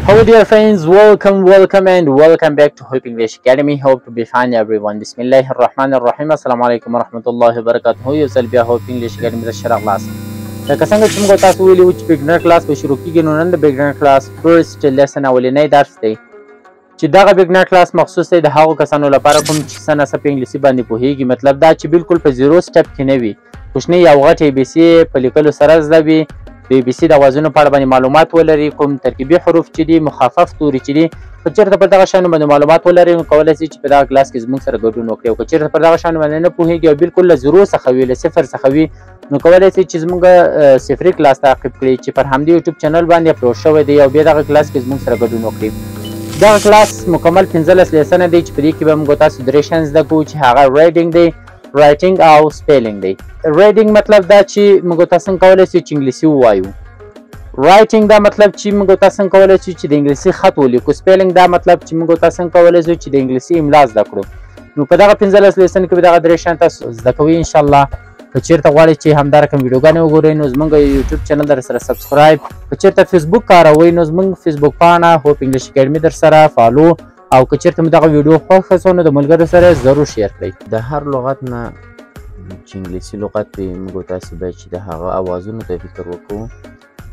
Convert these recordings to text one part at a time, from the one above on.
Hello dear friends, welcome and welcome back to Hope English Academy. Hope to be fine everyone. Bismillahirrahmanirrahim. Assalamu alaikum warahmatullahi wabarakatuh. یو ځل بیا Hope English Academy ته ښه راغلاست. لکه څنګه چې موږ تاسو ویلي وو چې beginner class به شروع کیږي، نو نن د beginner class first lesson اولنی درس دی چې دغه beginner class مخصوص دی د هغو کسانو لپاره کوم چې څه ناڅه په انګلیسي باندې پوهیږي. مطلب دا چې بالکل په zero step کې نه وي، کوچنۍ او غټې A B C په لیکلو سره زده وي، د A B C د اوازونو په اړه باندې معلومات ولري، کوم ترکیبي حروف چې دي، مخفف توري چې دي، که چېرته پر دغه شیانو باندې معلومات ولري نو کولی شي چې په دغه کلاس کې زموږ سره ګډون وکړي. او که چېرته پر دغه شیانو باندې نه پوهېږي او بالکل له zero څخه وي، له صفر څخه وي، نو کولی شي چې زموږ صفري کلاس تعقیب کړي چې پر همدې یوټیوب چینل باندې اپلوډ شوی دی، او بیا دغه کلاس کې زموږ سره ګډون وکړي. دغه کلاس مکمل 15 lesson دی چې په دې کې به موږ تاسو درې شیان زده کوو چې هغه reading دی، writing او spelling دی. reading مطلب دا چې موږ تاسو څنګه کولی شو چې انګلیسي ووایو. writing دا مطلب چې موږ تاسو څنګه کولی شو چې د انګلیسي خط ولیکو. spelling دا مطلب چې موږ تاسو څنګه کولی شو چې د انګلیسي املا زده کړو. نو په دغه 15 lesson کې به دغه درې شیان تاسو زده کوئ ان شاء الله. که چېرته غواړئ چې همدا رقم ویډیوګانې وګورئ نو زموږ یوټیوب چینل در سره subscribe، که چېرته فیسبوک کاروئ نو زموږ فیسبوک پاڼه Hope English Academy در سره follow، او که چېرته مو دغه ویډیو خوښه شوه نو د ملګرو سره ضرور share کړئ. د هر لغت نه چې انګلیسي لغت وي موږ تاسو باید چې د هغه اوازونو ته فکر وکړو،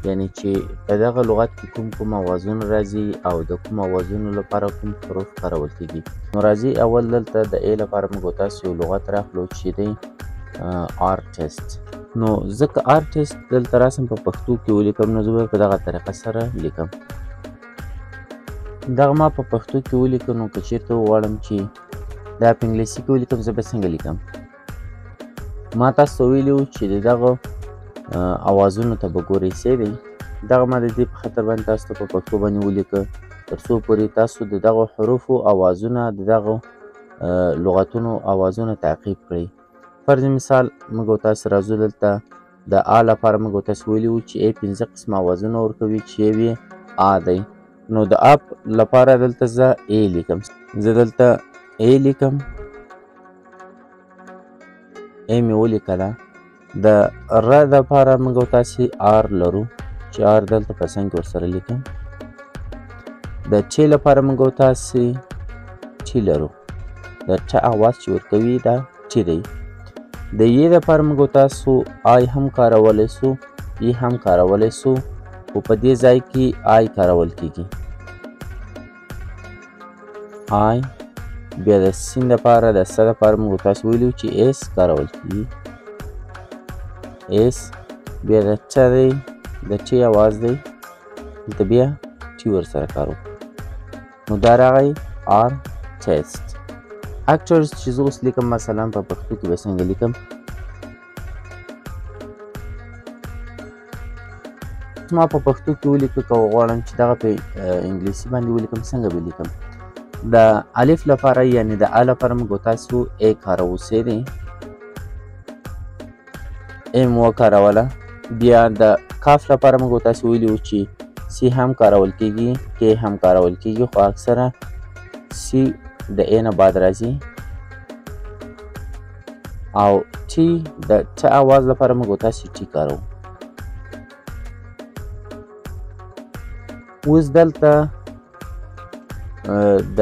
یعنی چې په دغه لغت کې کوم کوم اوازونه راځي او د کوم اوازونو لپاره کوم حروف کارول کېږي. نو راځي اول دلته د A لپاره موږ تاسو یو لغت راخلو چې دی آرټیست. نو ځکه آرټیست دلته راسم په پښتو کې ولیکم، نو زه به په دغه طریقه سره لیکم. دغه ما په پښتو کې ولیکم، نو که چېرته وغواړم چې دا په انګلیسي کې ولیکم زه به څنګه لیکم؟ ما تاسو ته ویلي وو چې د دغه اوازونو ته به ګورئ څه دی. دغه ما د دې په خاطر باندې تاسو ته په پښتو باندې ولیکه تر څو پورې تاسو د دغو حروفو اوازونه، د دغو لغتونو اوازونه تعقیب کړئ. فرض مثال موږ تاسو راځو دلته د آ لپاره موږ تاسو ویلي وو چې A پنځه قسمه اوازونه ورکوي چې یو یې آ دی. نو د آ لپاره دلته زه A لیکم، زه دلته A لیکم، A مې ولیکله. د ر لپاره موږ تاسې R لرو چې R دلته په څنګ کې ورسره لیکم. د ټ لپاره موږ تاسې T لرو، د ټ اواز چې ورکوي دا T دی. د ی لپاره موږ تاسو I هم کارولی سو، E هم کارولی سو، خو په دې ځای کې I کارول کیږي. I. بیا د سین لپاره، د س لپاره موږ تاسو ویلو چې S کارول کیږي، S. بیا د ټ دی، د ټ اواز دی، دلته بیا T ورسره کارو. نو دا راغی آرټیست. actors چې زه اوس لیکم مثلا په پښتو کې به څنګه لیکم؟ ما په پښتو کې ولیکه، که وغواړم چې دغه په انګلیسي باندې ولیکم څنګه به لیکم؟ د الف لپاره یعنی د ا لپاره موږ تاسو A کاروو، څه دی؟ A مو وکاروله. بیا د کاف لپاره موږ تاسو ویلي وو چې C هم کارول کیږي، K هم کارول کیږي، خو اکثره C د A نه بعد راځي. او T د ټ اواز لپاره موږ تاسو T کاروو. اوس دلته د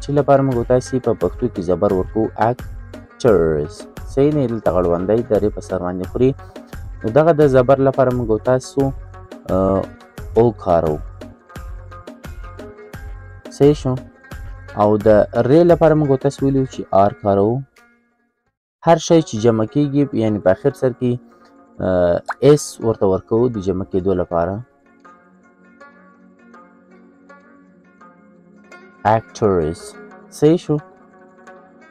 ټ لپاره موږ تاسو په پښتو کې زبر ورکوو، actors. صحیح دی، دلته غړوندی د رې په سر باندې خوري. نو دغه د زبر لپاره موږ تاسو او کاروو، صحیح شو. او د رې لپاره موږ تاسو ویلي چې R کاروو. هر شی چې جمع کیږي یعنی په اخر سر کې S ورته ورکوو د جمع کېدو لپاره. actors. صحیح شو.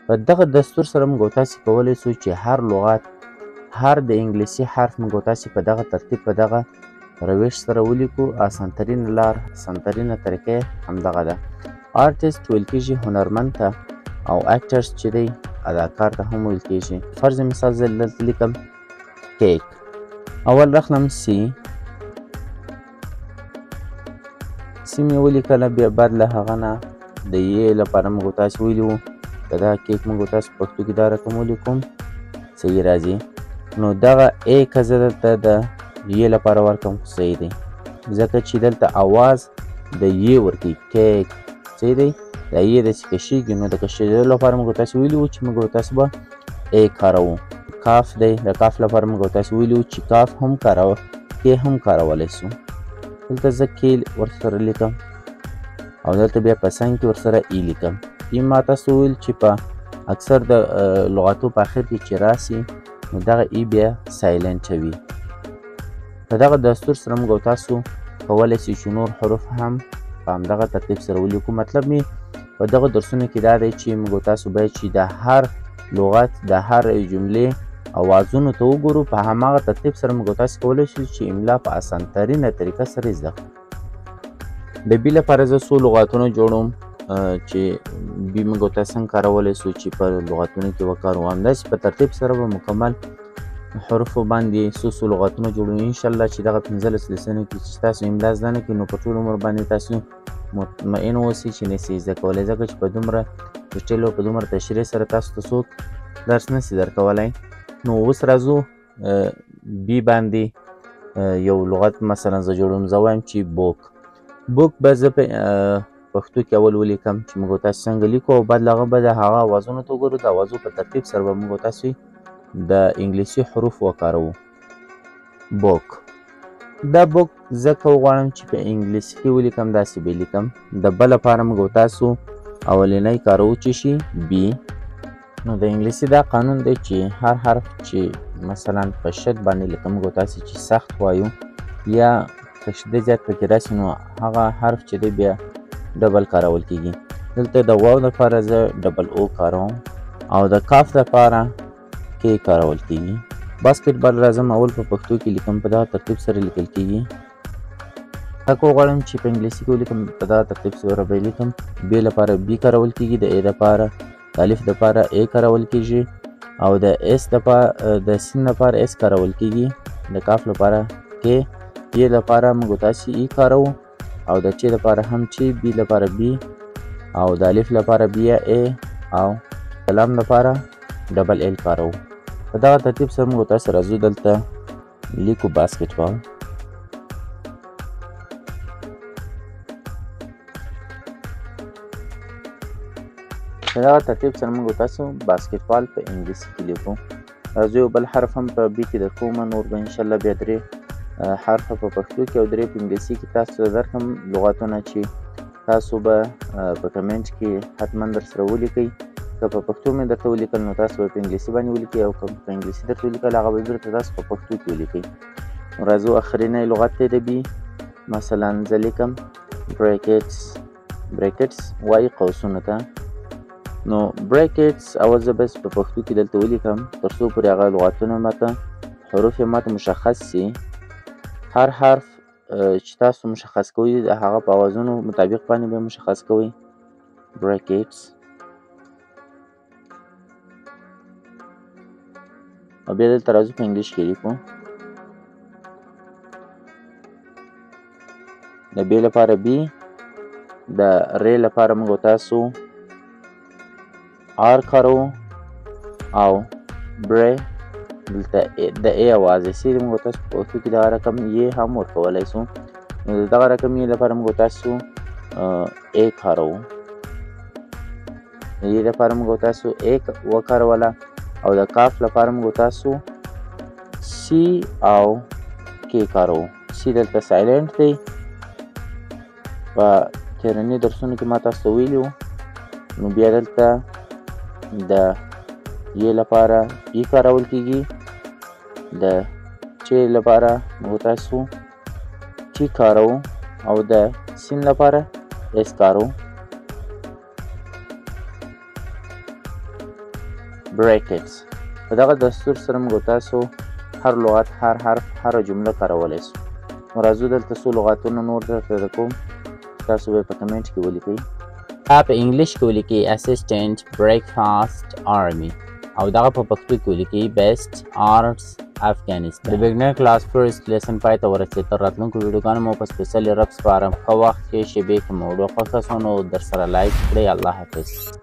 په دغه دستور سره موږ تاسو کولی شو چې هر لغت، هر د انګلیسي حرف موږ تاسو په دغه ترتیب، په دغه روش سره ولیکو. اسانترینه لار، اسانترینه طریقه همدغه ده. آرټیست ویل کېږي هنرمند ته، او actors چې دی اداکار ته هم ویل کېږي. فرض مثال زه دلته لیکم کیک. اول راخلم C، C مې ولیکله. بیا بعد له هغه نه د ی لپاره موږ تاسو ویلي وو که دا کیک موږ تاسو پښتو کې دا رقم ولیکم صحیح راځي. نو دغه A که زه دلته د ی لپاره ورکم خو صحیح دی، ځکه چې دلته اواز د یې ورکوي. کیک صحیح دی، دا یې داسې کشیږي. نو د کشېدلو لپاره موږ تاسو ویلي وو چې موږ تاسو به ای کاروو. کاف دی، د کاف لپاره موږ تاسو ویلي وو چې کاف هم کاروو، کې هم کارولی سو. دلته زه کې ورسره لیکم او دلته بیا په څنګ کې ورسره ای لیکم. ای ما تاسو ویل چې په اکثر د لغاتو په اخر کې چې راسي نو دغه ای بیا silent وي. په دغه دستور سره موږ تاسو کولی سو چې نور حروف هم په همدغه ترتیب سره ولیکو. مطلب مې په دغه درسونو کې دا دی چې موږ تاسو باید چې د هر لغت د هر جملې اوازونو ته وګورو، په هماغه ترتیب سره موږ تاسو کولی شو چې املا په اسانترینه طریقه سره زده کړو. د بی لپاره زه څو لغاتونه جوړوم چې بی موږ تاسو څنګه کارولی سو چې په لغاتونو کې وکاروو. همداسې په ترتیب سره به مکمل حروفو باندې څو څو لغاتونه جوړوو. انشاءالله چې دغه 15 لیسنو کې چې تاسو املا زده نه کړئ نو په ټول عمر باندې تاسو مطمئن اوسئ چې نه سئ زده کولی، ځکه چې په دومره ډیټیل او په دومره تشریح سره تاسو ته څوک درس نه سي درکولی. نو اوس راځو بی باندې یو لغت مثلا زه جوړوم. زه وایم چې book. book به زه په پښتو کې اول ولیکم چې موږ تاسو څنګه لیکو، او بعد له هغه به د هغه اوازونو ته وګورو. د اوازو په ترتیب سره به موږ تاسو د انګلیسي حروف وکاروو. book، دا book ځکه وغواړم چې په انګلیسي کې ولیکم، داسې به لیکم. د ب لپاره موږ تاسو اولنی کاروو چې شي بی. نو د انګلیسي دا قانون دی چې هر حرف چې مثلا په شد باندې لکه موږ تاسو چې سخت وایو یا تشدید زیات پکې راسي نو هغه حرف چې دی بیا double کارول کیږي. دلته د واو لپاره زه double O کاروم او د کاف لپاره K کارول کیږي. basketball راځم اول په پښتو کې لیکم، په دغه ترتیب سره لیکل کیږي. که وغواړم چې په انګلیسي کې ولیکم په دغه ترتیب سره به یې لیکم. بی لپاره B کارول کیږي، د ای لپاره د الف لپاره A کارول کیږي، او د اس لپاره د سین لپاره S کارول کیږي، د کاف لپاره K، ی لپاره موږ تاسې E کاروو، او د چ لپاره هم چ، بی لپاره B، او د الف لپاره بیا A، او د لام لپاره double L کاروو. په دغه ترتیب سره موږ تاسې راځو دلته لیکو basketball. په دغه ترتیب سره موږ تاسو basketball په انګلیسي کې لیکو. راځو یو بل حرف هم په بی کې درکوم، نور به انشاءالله بیا درې حرفه په پښتو کې او درې په انګلیسي کې تاسو ته درکړم لغاتونه چې تاسو به په کمنټ کې حتما در سره ولیکئ. که په پښتو مې درته ولیکل نو تاسو به په انګلیسي باندې ولیکئ، او که په انګلیسي درته ولیکل هغه به بیرته تاسو په پښتو کې ولیکئ. نو راځو اخرینی لغت دی د بی. مثلا زه لیکم brackets. brackets وایي قوسونو ته. نو brackets اول زه بس په پښتو کې دلته ولیکم تر څو پورې هغه لغاتونه ماته حروف یې ماته مشخص سي. هر حرف چې تاسو مشخص کوئ د هغه په اوازونو مطابق باندې به مشخص کوئ. brackets او بیا دلته راځو په انګلیش کې لیکو. د بی لپاره B، د ری لپاره موږ تاسو R کاروو، او بری دلته د ای اواز دی. موږ تاسو په پښتو کې دغه رقم یې هم ورکولی سو. نو د دغه رقم یې لپاره موږ تاسو ای کاروو. د یې لپاره موږ تاسو ای وکاروله، او د کاف لپاره موږ تاسو سی او کی کاروو. سی دلته silent دی، په تېرني درسونو کې ما تاسو ته ویلي وو. نو بیا دلته د ی لپاره ای کارول کیږي، د چ لپاره موږ تاسو ټي کاروو، او د سین لپاره اس کاروو. brackets په دغه دستور سره موږ تاسو هر لغت، هر حرف، هره جمله کارولی سو. نو راځو دلته څو لغاتونه نور درته درکوم، تاسو به یې په کمنټ کې ولیکئ. په انګلیش کې ولیکئ assistant، breakfast، army، او دغه په پښتو کې ولیکئ best، arts، افغانستان. د beginner class first lesson پای ته ورسېد. تر راتلونکو ویډیوګانو مو په سپېڅلي رب سپارم. ښه وخت، ښې شېبې. که مو ویډیو خوښه سوه نو در سره like کړئ. الله حافظ.